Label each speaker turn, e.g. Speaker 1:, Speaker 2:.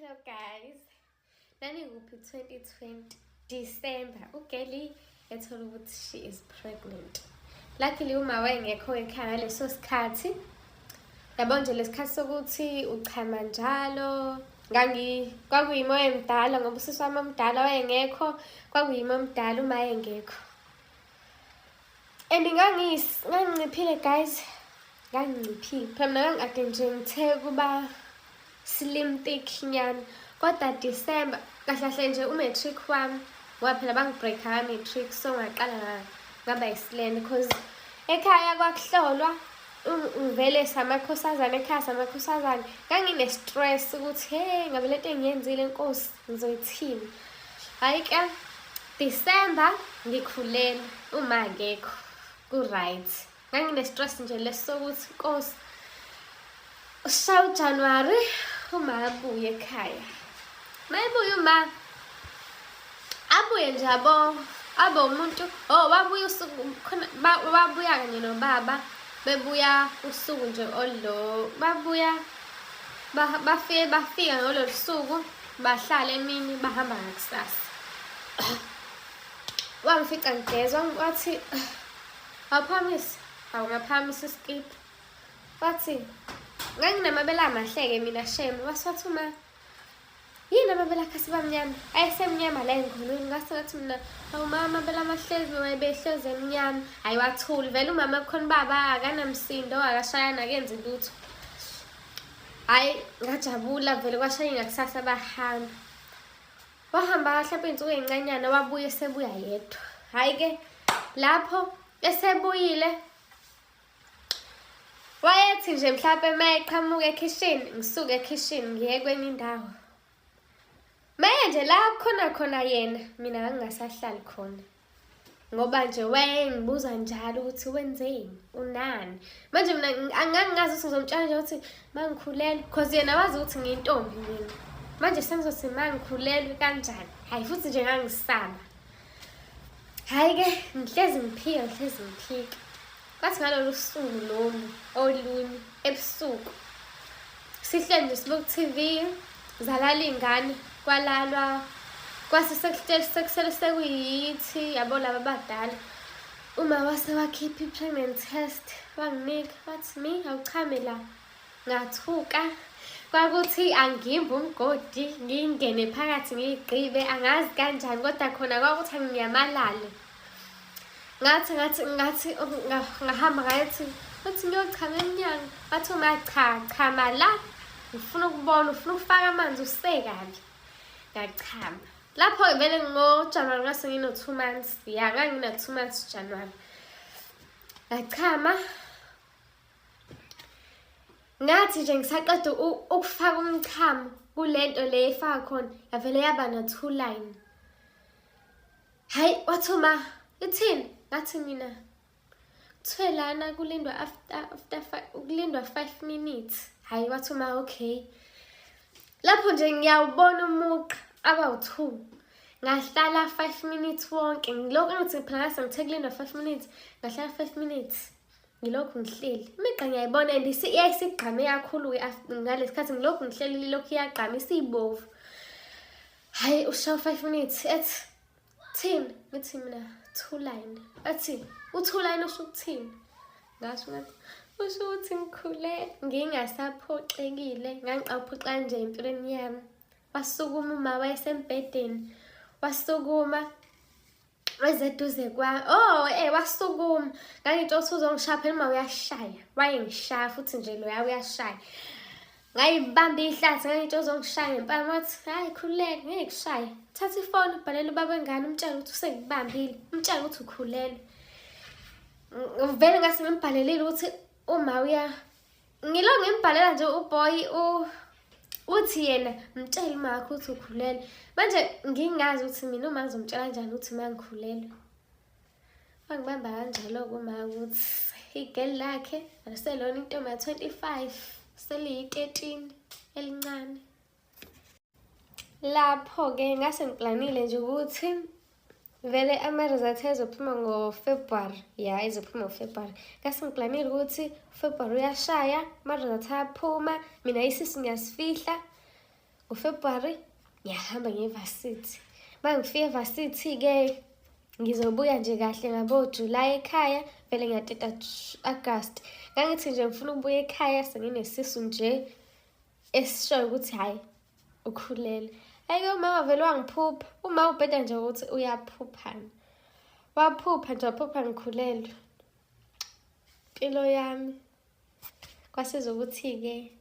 Speaker 1: Hello guys. Nani kuphi 2020 December ugeli ethola ukuthi she is pregnant. Luckily uma wayengekho ekhaya ngaleso sikhathi. Yabo nje lesikhathi sokuthi uchama njalo ngangi kwakuyimo emdala ngoba usisi wami omdala wayengekho, kwakuyimo omdala uma engekho. And nganginciphile guys, nganginciphile phela mina, ngangikade nje ngithe kuba slim thick nyana, kodwa December kahle kahle nje u-matric wami, ngoba phela bangi-break ka-matric, so ngaqala ngaba yi-slender because ekhaya kwakuhlolwa ngivele samakhosazane ekhaya, samakhosazane. Ngangine-stress ukuthi hey, ngabe lento engiyenzile, Nkosi, ngizoyithini? Hhayi-ke, December ngikhulelwe, uma akekho ku-right. Ngangine-stress nje lesi sokuthi Nkosi. Ushaya uJanuwari, uma abuye ekhaya, mayebuya uma abuye nje, yabo, abe umuntu, oh, wabuya usuku khona, wabuya kanye nobaba, bebuya usuku nje olo babuya, bafike bafika ngololu suku, bahlala emini, bahamba ngakusasa. Wangifica ngigeza, wathi, "Awuphakamisi." Awu, ngaphakamisa isikipha. Wathi nganginamabele amahle-ke mina, shame. Wase wathi uma, "Yini amabele akho asebamnyama?" Ayesemnyama la engonweni. Ngase ngathi mina, "Awu mama, amabele amahlezi wayebehlezi emnyama." Hhayi, wathuli vele umama khona, ubaba akanamsindo, akashayana, akenzi lutho. Hhayi, ngajabula vele. Kwashaya ngakusasa, bahamba, wahamba mhlawumbe iy'nsuku ey'ncanyana, wabuya esebuya yedwa. Hhayi-ke, lapho esebuyile wayethi nje mhlawumbe uma eqhamuka ekhishini, ngisuke ekhishini ngiye kwenye indawo. Maye nje la khona khona yena, mina ngangingasahlali khona ngoba nje wayengibuza njalo ukuthi wenzeni, unani. Manje mina angangingazi ukuthi ngizomtshela nje ukuthi mangikhulelwe, cause yena wazi ukuthi ngiyintombi mina. Manje sengizothi mangikhulelwe kanjani? Hhayi, futhi nje ngangisaba. Hhayi-ke, ngihlezi ngiphika, ngihlezi ngiphika. Kwathi ngalolu suku lolu olunye ebusuku, sihleli nje sibuka ku-TV, zalala iy'ngane, kwalalwa, kwase sekusele sekuyithi, yabo, laba abadala. Uma wase wakhipha i-pregnant test, wanginika, wathi, "Mi, awuchame la." Ngathuka, kwakuthi angimbe umgodi, ngingene phakathi, ngiyigqibe, angazi kanjani, kodwa khona kwakuthi anginyamalale. Ngathi ngahamba ngayethi, wathi ngiyochama emnyango. Wathi uma, "Cha, chama la, ngifuna ukubona, ufuna ukufaka amanzi usekabi." Ngachama lapho vele ngoJanuwari, ngase ngino-2 months, ya, ngangina-2 months Januwari. Ngachama, ngathi nje ngisaqeda ukufaka umchamo kulento le efaka khona, yavele yaba no-two line. Hayi, wathi uma, "Ithini?" Ngathi mina, "Kuthiwe lana kulindwa after kulindwa 5 minutes." Hhayi, wathi uma, "Okay." Lapho nje ngiyawubona umugqa abawu-two. Ngahlala 5 minutes wonke ngilokhu ngithi phela ngase ngithe kulindwa 5 minutes. Ngahlala 5 minutes ngilokhu ngihleli, imigqa ngiyayibona and iyayisigqame kakhulu-ke ngalesi khathi ngilokhu ngihleli, lokhu iyagqama, isiyibovu. Hhayi, ushawa 5 minutes, ethi, "Thini?" Ngithi mina, "Two line." Athi, "U-two line usho ukuthini?" Ngasho ngathi usho ukuthi ngikhule. Ngingasaphoxekile, ngangiqaphoxa nje empilweni yami. Wasukuma uma, wayesembhedeni, wasukuma wezeduze kwa, oh, wasukuma. Ngangitshela ukuthi uzongishaya phela uma uyashaya, wayengishaya futhi nje loya uyashaya. Ngayibamba ihlathi, ngangitshela uzongishaya ngempama. Wathi, "Hayi, khululeka, ngeke kushaye. Thatha ifoni, ubhalele ubaba wengane, umtshele ukuthi usengikubambile, umtshele ukuthi ukhulelwe." Vele ngase ngimbhalelile ukuthi uma uya ngilo ngimbhalela nje uboy uthi yena, "Mtshele umakho ukuthi ukhulelwe." Manje ngingazi ukuthi mina uma ngizomtshela kanjani ukuthi uma ngikhulelwe. Wangibamba kanjalo-ke uma ukuthi igeli lakhe aliselona intombi ya-25, seliyi-13 elincane. Lapho-ke ngase ngiplanile nje ukuthi vele ama-results ezophuma ngo-February, ya, ezophuma ngo-February. Ngase ngiplanile ukuthi February uyashaya, ama-results ayaphuma, mina isisu ngiyasifihla. NgoFebruary ngiyahamba ngiye evasithi. Uma ngifika evasithi-ke ngizobuya nje kahle ngabo-July ekhaya, vele ngiyateta August. Ngangithi nje ngifuna ukubuya ekhaya senginesisu nje esishoyo ukuthi hhayi ukhulelwe. Hhayi-ke umama vele wangiphupha. Uma ubheda nje ukuthi uyaphuphana. Waphupha nje waphupha ngikhulelwe. Impilo yami. Kwasiza ukuthi-ke